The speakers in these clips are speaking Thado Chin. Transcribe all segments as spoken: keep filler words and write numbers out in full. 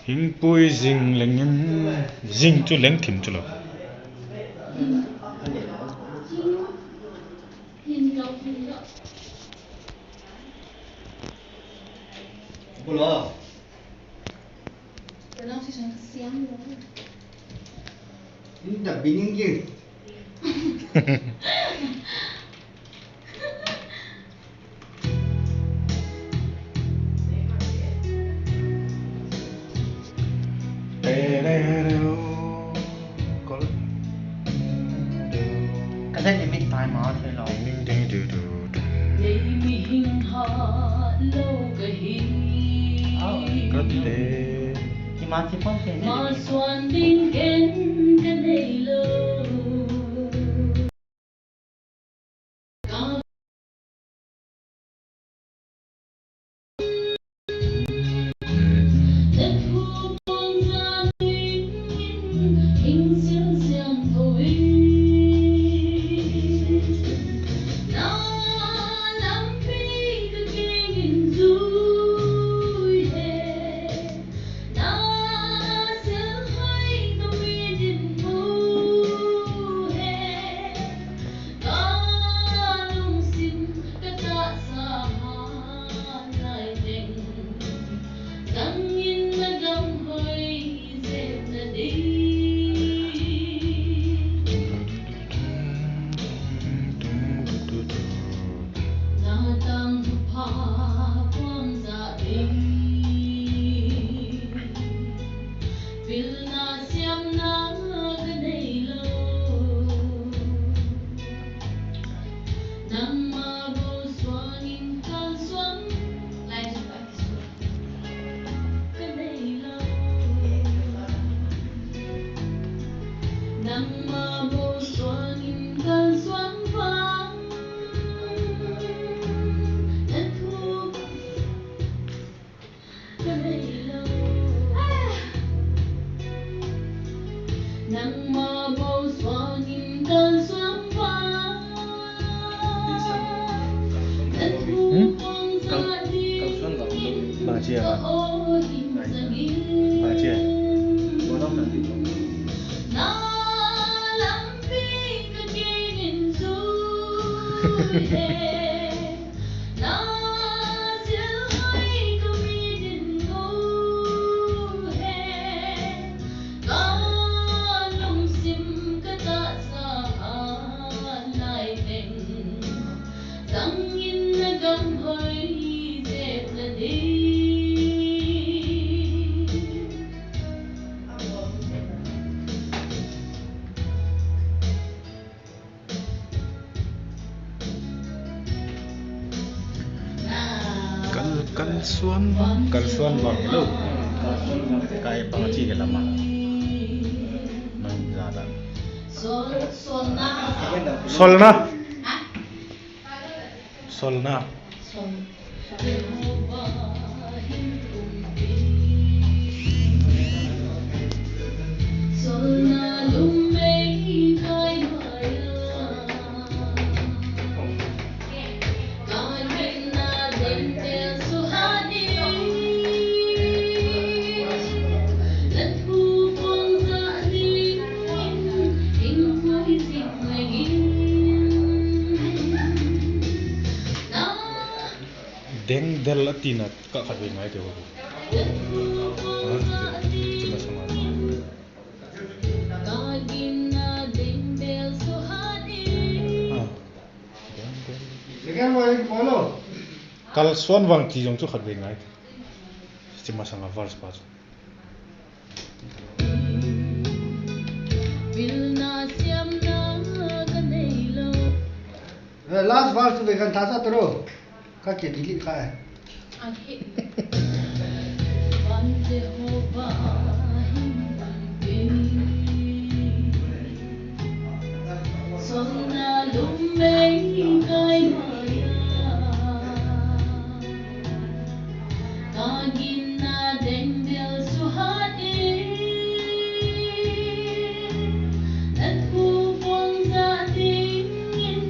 Hingpui jing lengin, jing chu leng thim chu lo. In the beginning. Ka date limit time a thei lo. Ding, ding, ding, du, du, du. Nei mihing ha lo ka hi. Ka te. Ima si pon te ni. Ma suan ding ken ka nei lo. Pilna siamna ka nei lo. Nangma bo suangin kalsuan. Lai chu ka kisu. Ka nei lo. Nangma bo suangin kalsuan vang. Na thu Nangma bo suangin kalsuan vang. Hmm? Kal-, kalsuan vang. Bang chia ba? Bang chia. Na lampi ka kengin zui he. Kal, kalsuan vang, kalsuan vang lo. Kai pang chi ke lama. Nang jada. Solna. Solna. Dengdel atina ka khat ve ngai te ho. Ha? Chuma sama. Ha. Dengdel. Kalsuan vang ti jong chu khat ve ngai te. Chuma sanga verse pa chu. Pilna siamna ka nei lo. Eh, last verse tu ve kan tha sa tro. Ka ke delete kha e. An Jehovah hin pe. Solna Lumei kai maya, ka ginna dengdel suhat e. Nathu pong ja dingin,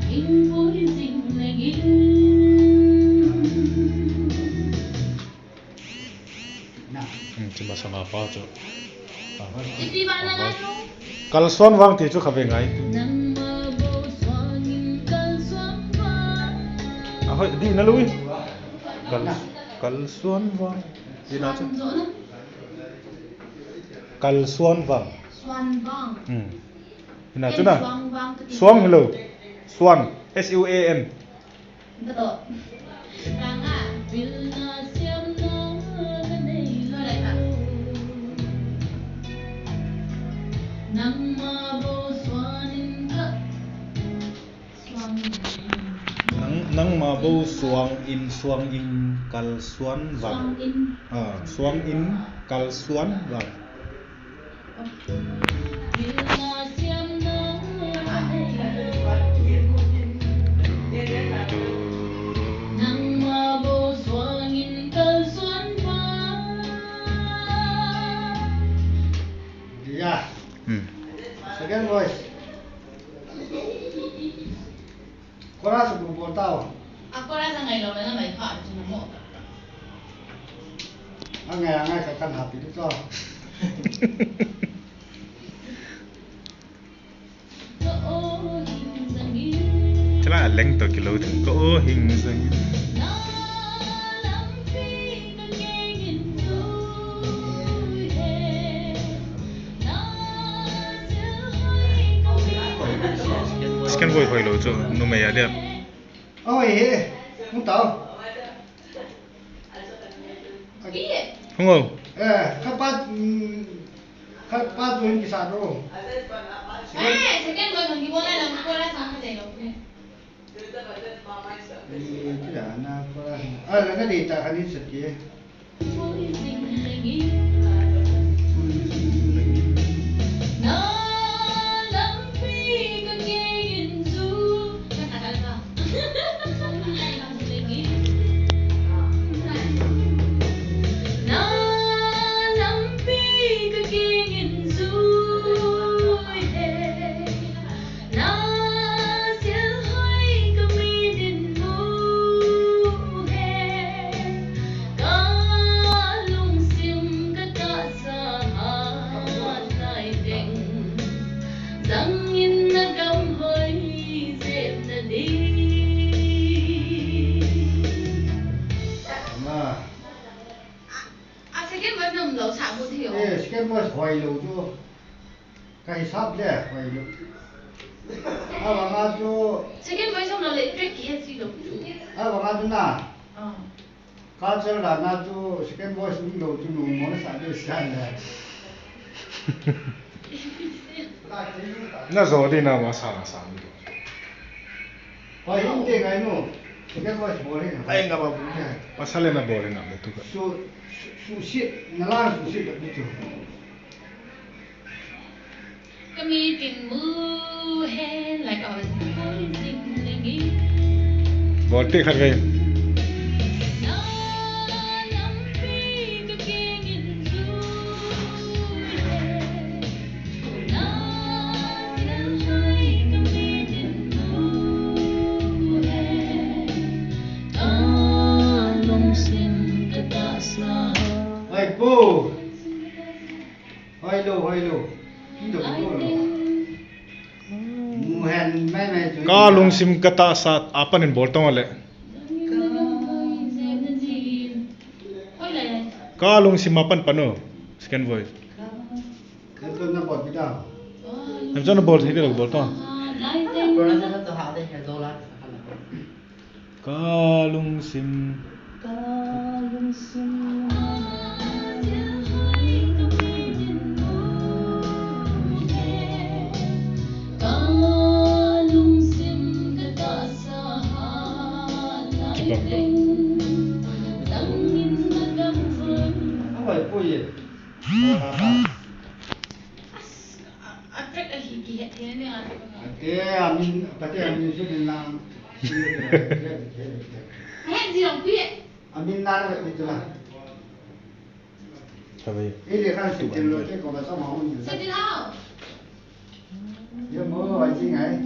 hing pui jing lengin. Hmm, chu masanga pa chu. Kalsuan vang ti chu kha ve ngai. Ahoi, di na lui. Kal, kalsuan vang. Di na chu. Kalsuan vang. Suan vang. Hmm. Di na chu na. Suan vang ka ti. Suan hello. Suan. S U A N. Nang, nangma bou suang in, suang in kalsuan vang. Suang in. Ah, suang in kalsuan vang. Ya. Hmm. Second voice. Chorus bu bol tao. A chorus a ngai lou le na mai pha chu na mo. A ngai, a ngai ka kan happy tu cho. Chala leng to kilo thum ko hing jang. Second voice hoilou chu, numei a dia. Oi he, hung tao. Hung o. Eh, khat pa, mm, khat pa tu hin kisa tu. Eh, second voice hung kibol lai lang, ko la sa kha jai lo. Eh, kila na ko la. Ah, la na di ta kha ni sa ki. A second voice nam lo sa bu thei o. Eh, second voice hoilou chu. Ka hisap le hoilou. Avanga chu. Second voice nam lo le track ki het si lo. Avanga chu na. Ah. Culture dan a chu second voice umlou chu numo nasa ding ahi le. Na jo di na masa masa mi. Hoi, hung te ngai nu. Second voice bol hi. Ai, nga ba bu. Pasal na bol na bu tu ka. Su, su, susit, na lang susit bu tu. Bol te khat ve. Ai, po. Hoilou, hoilou. Kidou, kidou lou. Muhen, mai, mai, chu. Ka lungsim ka tahsa apan in bol tong le. Ka lungsim apan pan o. Second voice. Kan tu na bol kita. Kan tu na bol thei lo bol tong. Ka lungsim. Ka lungsim. Ka lungsim ka tahsa ha lai leng. Zangin na gam hoi. Awai poi e. As, a, a track a hi ki het thei ne a. Ate, amin, pate amin su din lang. Amin na re itu la. Sabai. Ile kan se din lo ke ko ba sa ma un. Se din lo. Ye mo, ai jing ai.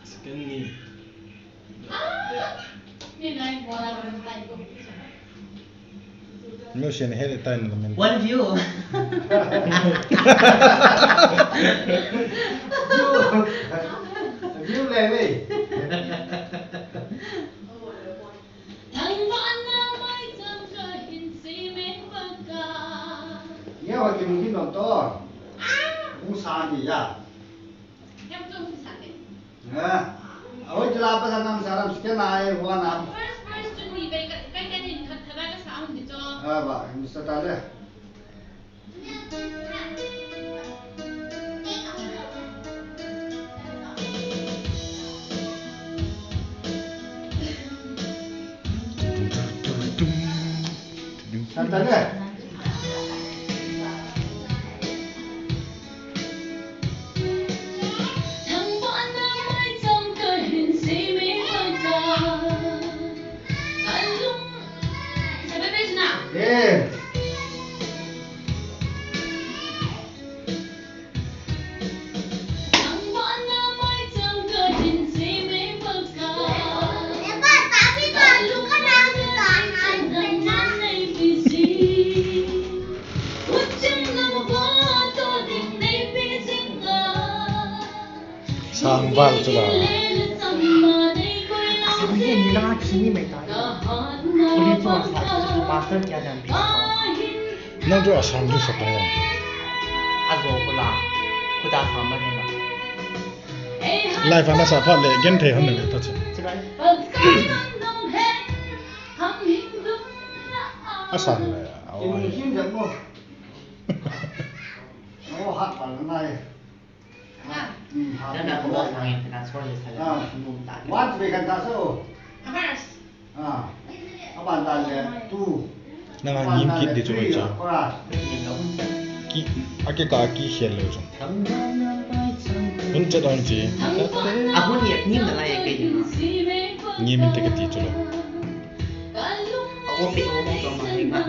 Second ni. Musian hele tain namin. One view. View le le. Thangvahna maicham kahin sem e Pakai. Nge wa kim kim lo to. Hung sa ni ya. Hem to hung sa ni. Ha. Oi, jala pa sa nam sa nam sikena ai wa nam. First, first chun ni bai ka, kai ka din khat thaba ka sa hung di cho. Ha ba, hung sa ta le. Eh. Sangval chu la. Asang hi ni langa khi ni mai ta. Kuli chu asa chu pastor kia dan bi. Nang chu asang chu sa ta. Ajo ko la. Kuta sa ma ni la. Live ana sa phat le gen thei hon le ta chu. Asang le. Awa. Kim kim jak mo. Oh, hat pa nai. Nang a ngim kit di chu chu. Ki, a ki ka ki khel lo chu. Hun chet on chi. A hun yet ngim na lai ke. Ngim in te ka ti chu lo. A o pe o mo to ma ni ma.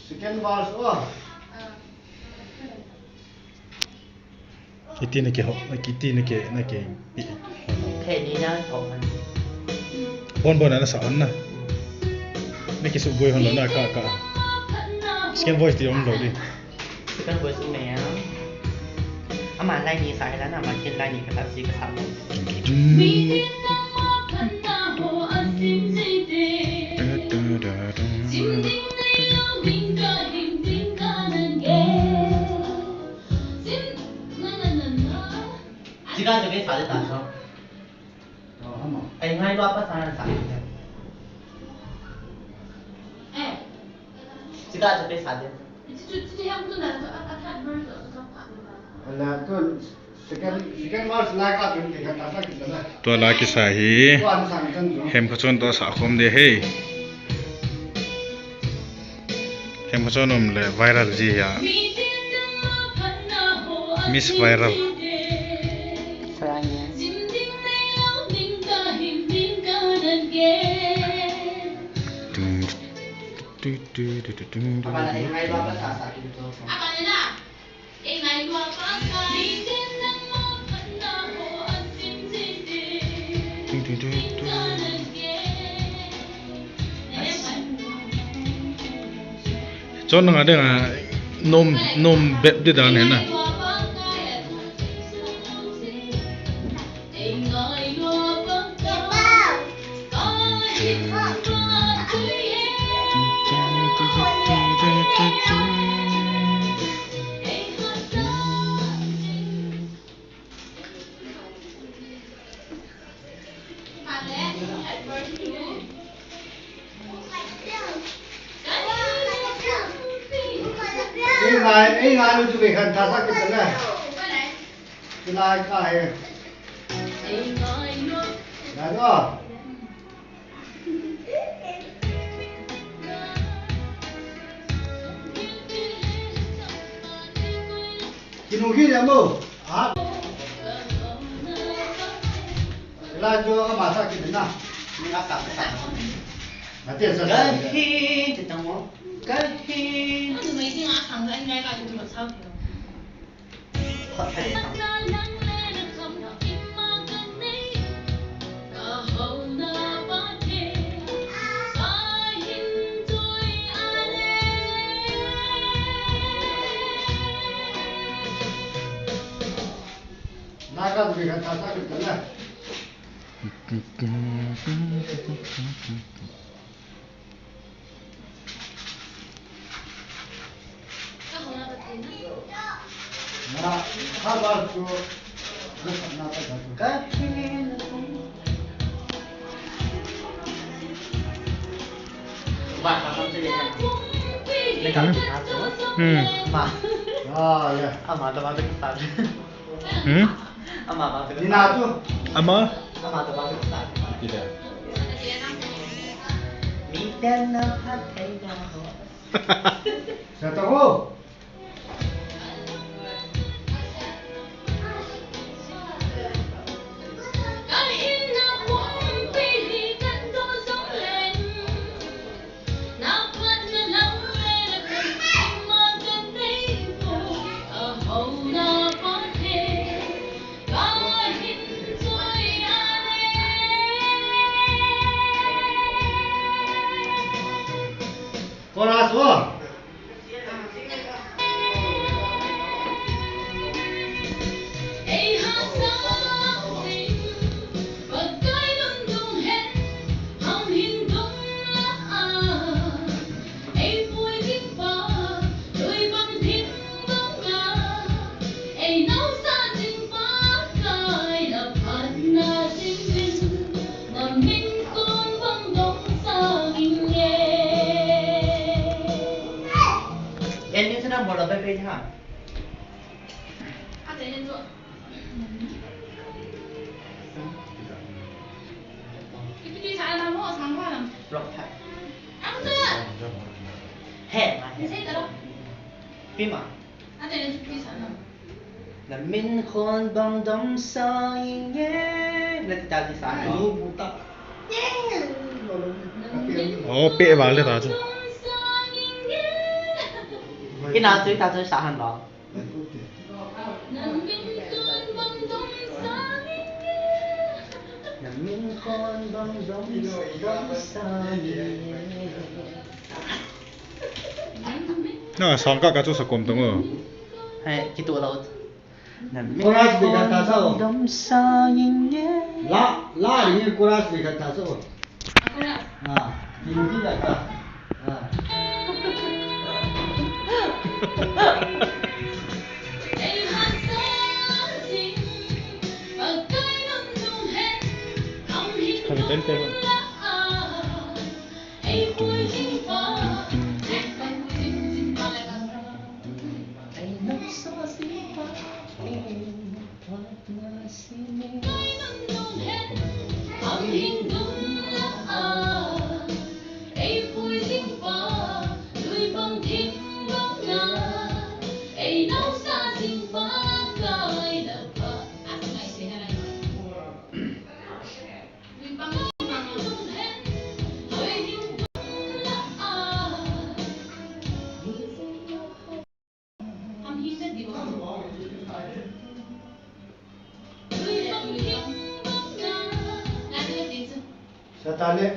Second verse, oh. Iti na ke ho, iti na ke, na ke. Thei ni na ho man. Bon bon na sa on na. Na ke su boi hon lo na ka ka. Second voice ti om lo di. Second voice um ya. Ama lai ni sa la na ma kin lai ni ka sa si ka sa mo. Chika chaka sa de ta so. Ai ngai lo apa sa sa. Chika chaka sa de. Ala to. Tua la kisa hi. Hemkhachon toh sa khom de hi. Hemkhachon um le viral ji hi a. Miss Viral. Chon nang a ding a nom, nom bep di dan hi na. Ei, ngailu chu ve khan tha sa kit le. Chulai ka he. Ngailu. Kinu hi le mo. Ha. Chulai chu ama sa kit na. Nga sa sa. Ate sa sa. Ka hin, ti tang mo. Ka hin. Atu mai ding a sang sa ngai ka tu tu sa. Hmm. Hmm. Ama, ama, ama, ama. Hmm? Ama, ama, ama. Ni na tu. Ama? Ama, ama, ama. Kita. Mi ten na hat kai na ho. Sa ta ho. Chorus o. Ending chu nang bol a bai bai ha. Rock thai. He ma he. Pi ma. Na min khon bang dom sa inge. Na ti ta ti sa. Ai, lo bu ta. Oh, pe vang le ta chu. Ina chu ta chu sa han ba. Na min khon bang dom sa inge. Na song ka ka chu sa kom tong o. Hai, kitu lo. Chorus bang khat ta sao. La, la, ni chorus bang khat ta sao. Ah, ni ni la ka. Ah. Kami ten ten. Sa ta le.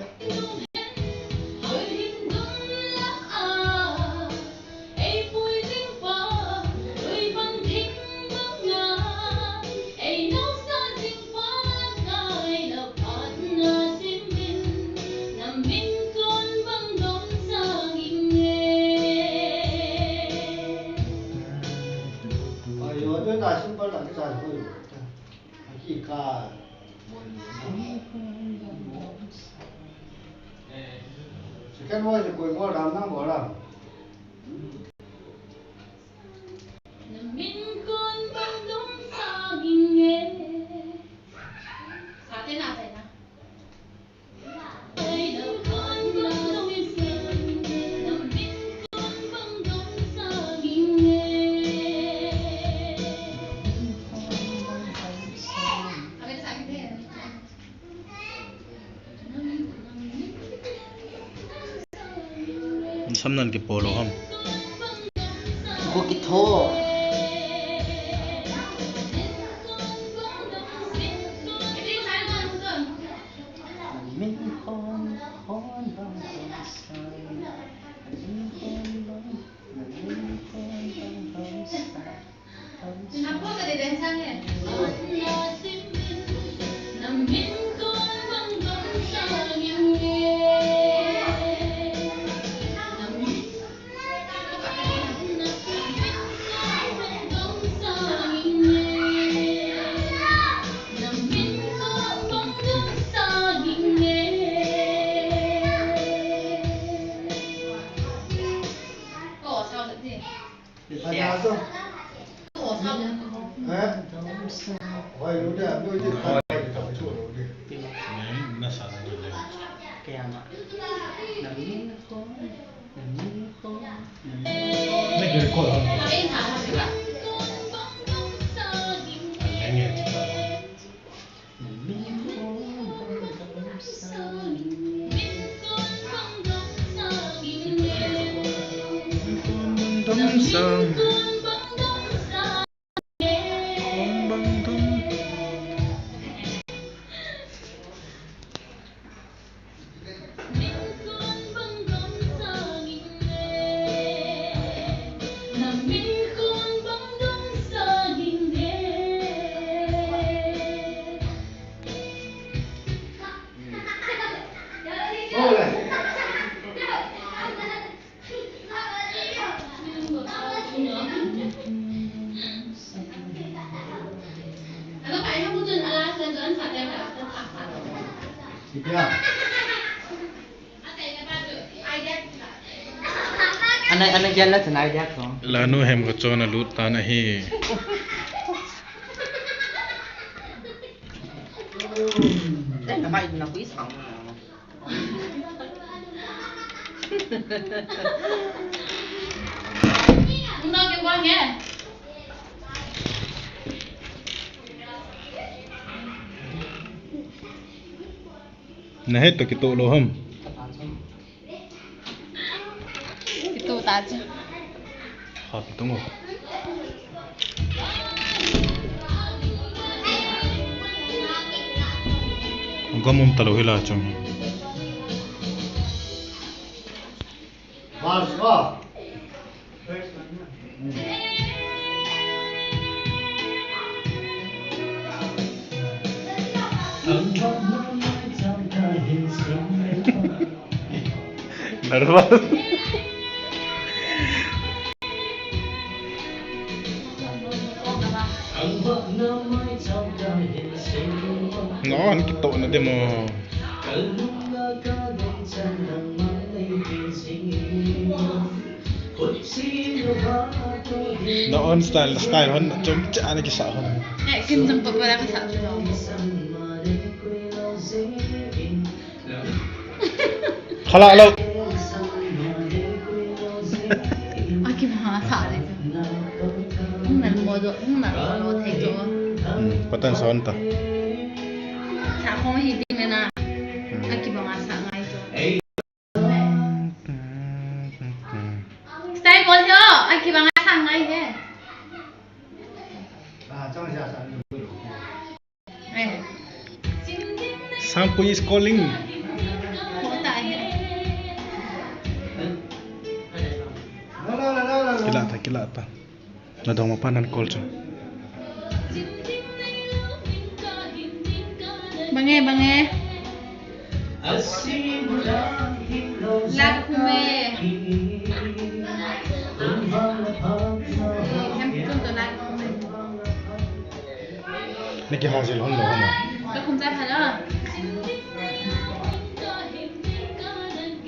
Ai, yo, tu ta simple lang sa ko. Aki ka. Second voice koi bol ram, nang bol ram. Samnan kipo lou ham. Ko kitho. Ana, ana gel la tonight ya ko. Lanu hem ko chon alut tan ahi. Teng na mai na kui sang. Nahet to kitoh lou ham. Kitoh ta chu. Ha, kitoh ngo. Gam um talou hi la chung. Verse ko. Nervous. Non, kitoh na demo. Na own style, style hon, chomcha na kisa hon. Eh, kin jam pa para kasa. Khala lo. Aki banga sa le. Hung nan mo do, hung nan mo thei to. Hmm, patan son ta. Sa khong hi ti me na. Hmm. Aki banga sa ngai to. Style bol jo, aki banga sa ngai he. Sangpui is calling. Kila ta, kila ta. Nadong ma pa nan call chu. Bange, bange. Lakme. Hem tun to lakme. Naki hong sil hon lo hon. Ka khum ta pha lo.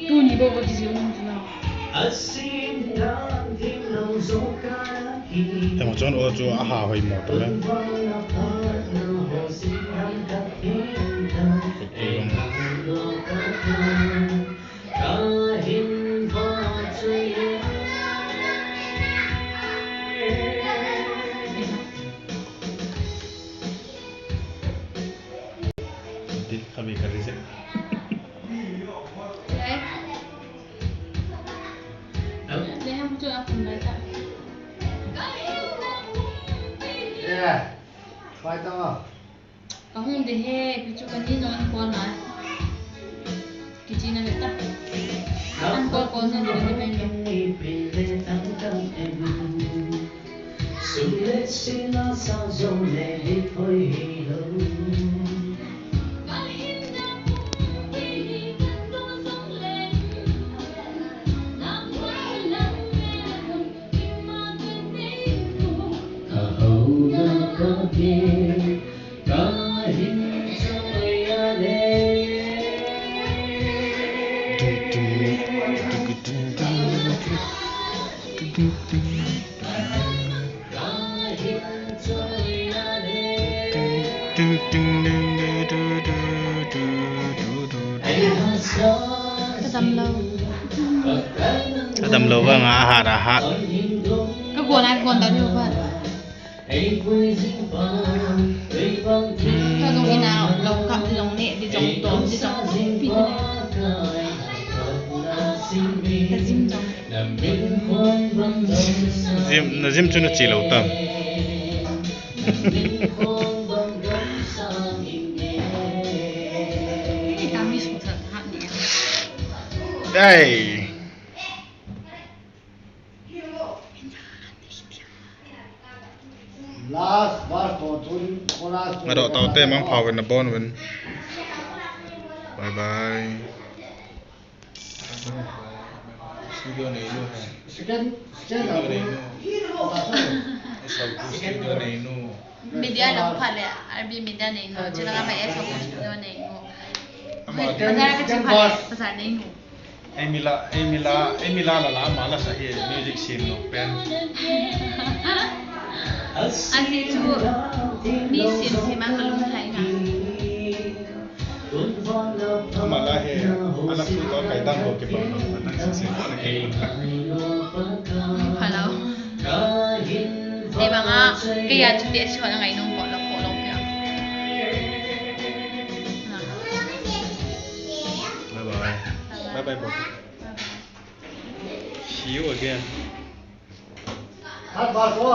Tuni bo ko ji ji hon lo. Ema chun o chu aha hoi mo to le. Dil kami ka rizal. Kahung de he, pichu kani no an call na. Kichina veta. An call call na ni ni men lo. Kadam lou. Kadam lou vang a hat a hat. Ka gon a gon da lou ba. Ka jong ina lou kap di jong ne, di jong tom, di jong pi ne. Ka jim jong. Jim, na jim chu na chi lou tam. Dai. Last, last, to, to, to, last, to, Ngado to, tau te mang phau ven na bon ven. Bye bye. Studio nei nu he. Second, second, Studio nei nu. Studio nei nu. Media lang pha le, R B media nei nu. Chila ka ma S O studio nei nu. Ama Bazar ka chi pha le, bazar nei nu. Ei mi la, ei mi la, ei mi la la la ama la sa hi music scene no pen. Ani chu mi sin hi mang ka lung thai na. Ama la hi, ala chu to kai dang ko ke pang pang, dang sin sin ko na ke. Hello. Te banga, kei a chu te chu na ngai nung ko lo ko lo ke. Na. Bye bye. Bye bye, bro. See you again.